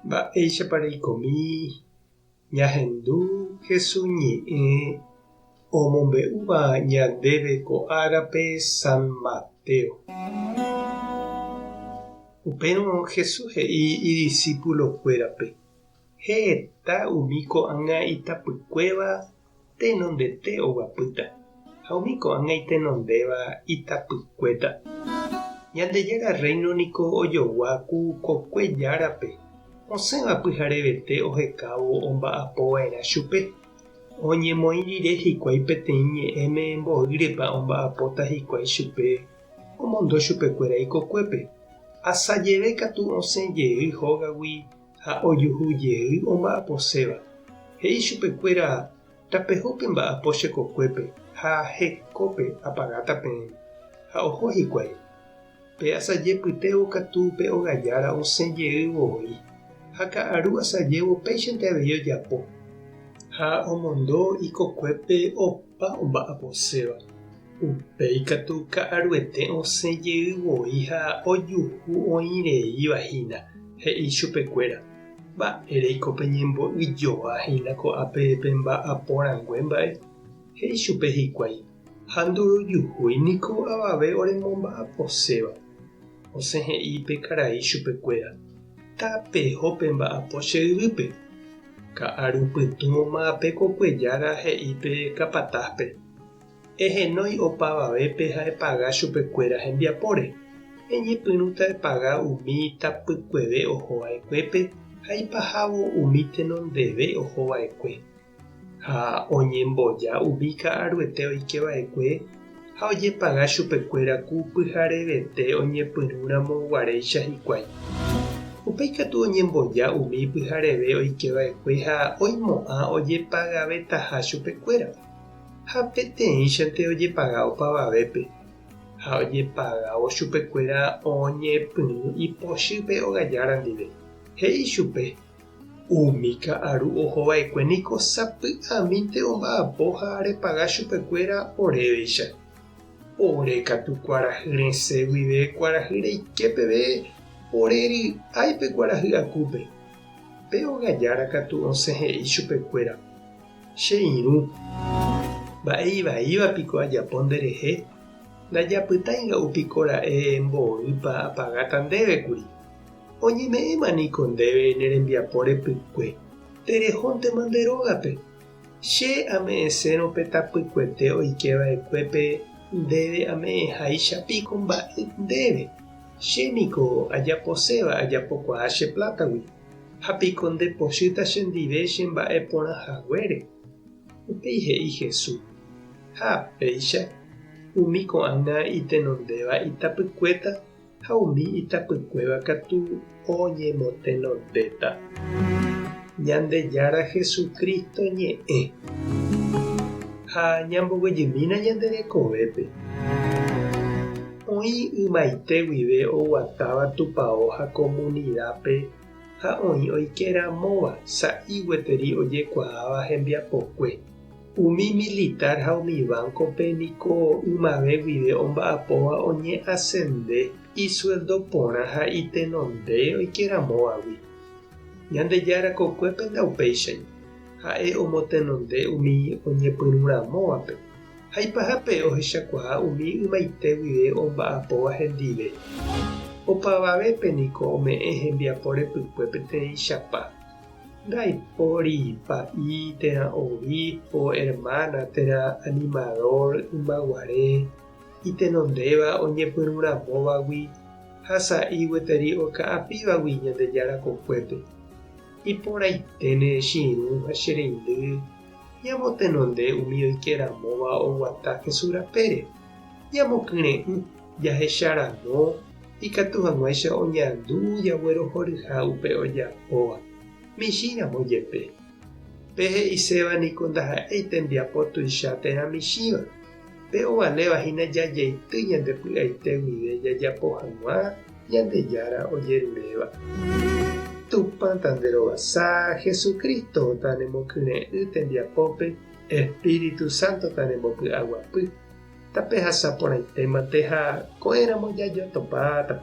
Mba'éichapa reikomi ñahendu Jesús ñe'ẽ omombe'úva ñandéve ko árape San Mateo? Upérõ Jesús he'i idisípulokuérape, Heta umi ko'ág̃a itapykuéva tenondete oguapýta, ha umi ko'ág̃a itenondéva itapykuéta. Ñandejára Rréino niko ojogua ku kokue járape, osẽva pyharevete ohekávo omba'apo va'erã chupe. Oñemoĩ rire hikuái peteĩ ñe'ẽme mboýrepa omba'apóta hikuái chupe, omondo chupekuéra ikokuépe. Asajeve katu osẽ jey hógagui ha ojuhu jey omba'aposéva. He'i chupekuéra, Tapeho pemba'apo che kokuépe ha hekópe apagáta peẽme. Ha oho hikuái. Pe asaje pytévo katu pe ogajára osẽ jey voi, ha ka'aru asajévo péichante avei ojapo. Ha omondo ikokuépe opa omba'aposéva. Upéi katu ka'aruete osẽ jey voi ha ojuhu oĩ reíva hína, he'i chupekuéra, Mba'éreiko peñembo'yjoa hína ko'ápe pemba'apo rangue mba'e? He'i chupe hikuái, Ha ndorojuhúi niko avave oremomba'aposéva. Osẽ he'i pe karai chupekuéra, Tapeho pemba'apo che yvýpe. Ka'aru pytũma pe kokuejára he'i pe kapatázpe. Ehenói opavavépe ha epaga chupekuéra hembiapóre. Eñepyrũta epaga umi tapykueve oho va'ekuépe ha ipahávo umi tenondeve oho va'ekue. Ha oñemboja umi ka'aruete oike va'ekue ha ojepaga chupekuéra ku pyharevete oñepyrũramo guaréicha hikuái. Upéi katu oñemboja umi pyhareve oike va'ekue ha oimo'ã ojepagavetaha chupekuéra. Ha peteĩchante ojepaga opavavépe, ha ojepagávo chupekuéra oñepyrũ ipochy pe ogajára ndive. He'i chupe, Umi ka'aru oho va'ekue niko sapy'amínte omba'apo ha repaga chupekuéra oréveicha. Ore katu kuarahy resẽ guive kuarahy reike peve ore ry'ái pe kuarahy akúpe. Pe ogajára katu osẽ he'i chupekuéra, Che irũ, mba'e ivaíva piko ajapo nderehe? Ndajapytái nga'u piko ra'e mboýpa apagáta ndéve kuri. Oñeme'ẽma niko ndéve ne rembiapo repykue, terehóntema nde rógape. Che ame'ẽsérõ pe tapykuete oike va'ekuépe ndéve ame'ẽháicha piko mba'e ndéve. Che niko ajaposéva ajapokuaa che plátagui. Ha piko nde pochýta chendive che mba'e porã haguére? Upéi he'i Jesús, Ha péicha, umi ko'ág̃a itenondéva itapykuéta ha umi itapykuéva katu oñemotenondéta. Ñandejára Jesucristo ñe'ẽ. Ha ñamboguejymína ñande rekovépe. Oĩ ymaite guive oguatáva tupao ha komunidápe ha oĩ oike ramóva sa'i gueteri ojekuaáva hembiapokue. Umi militar ha umi vánkope niko ymave guive omba'apóva oñeasende isueldo porã ha itenonde oike ramóvagui. Ñandejára kokuépe ndaupéichai, ha'e omotenonde umi oñepyrũ ramóvape. Ha ipahápe ohechakuaa umi ymaite guive omba'apóva hendive. Opavavépe niko ome'ẽ hembiapo repykue peteĩchapa. Ndaipóri pa'i térã obispo, hermana térã animador ymaguare itenondéva oñepyrũramóvagui ha sa'i gueteri oka'apívagui Ñandejára kokuépe. Iporãiténe che irũ ha che reindy Ñamotenonde umi oike ramóva oguata Jesús rapére. Ñamokyre'ỹ jahecha ramo ikatu hag̃uáicha oñandu jaguerohoryha upe ojapóva, michĩ ramo jepe. Pe he'iséva niko ndaha'éi tembiapo tuicha térã michĩva, pe ovaléva hína jajeity ñande py'aite guive jajapo hag̃ua Ñandejára ojeruréva. Tupã tanderovasa, Jesucristo tanemokyre'ỹ tembiapópe, Espíritu Santo tanembopy'aguapy. Tapehasa porãitémante ha ko'ẽramo jajotopáta.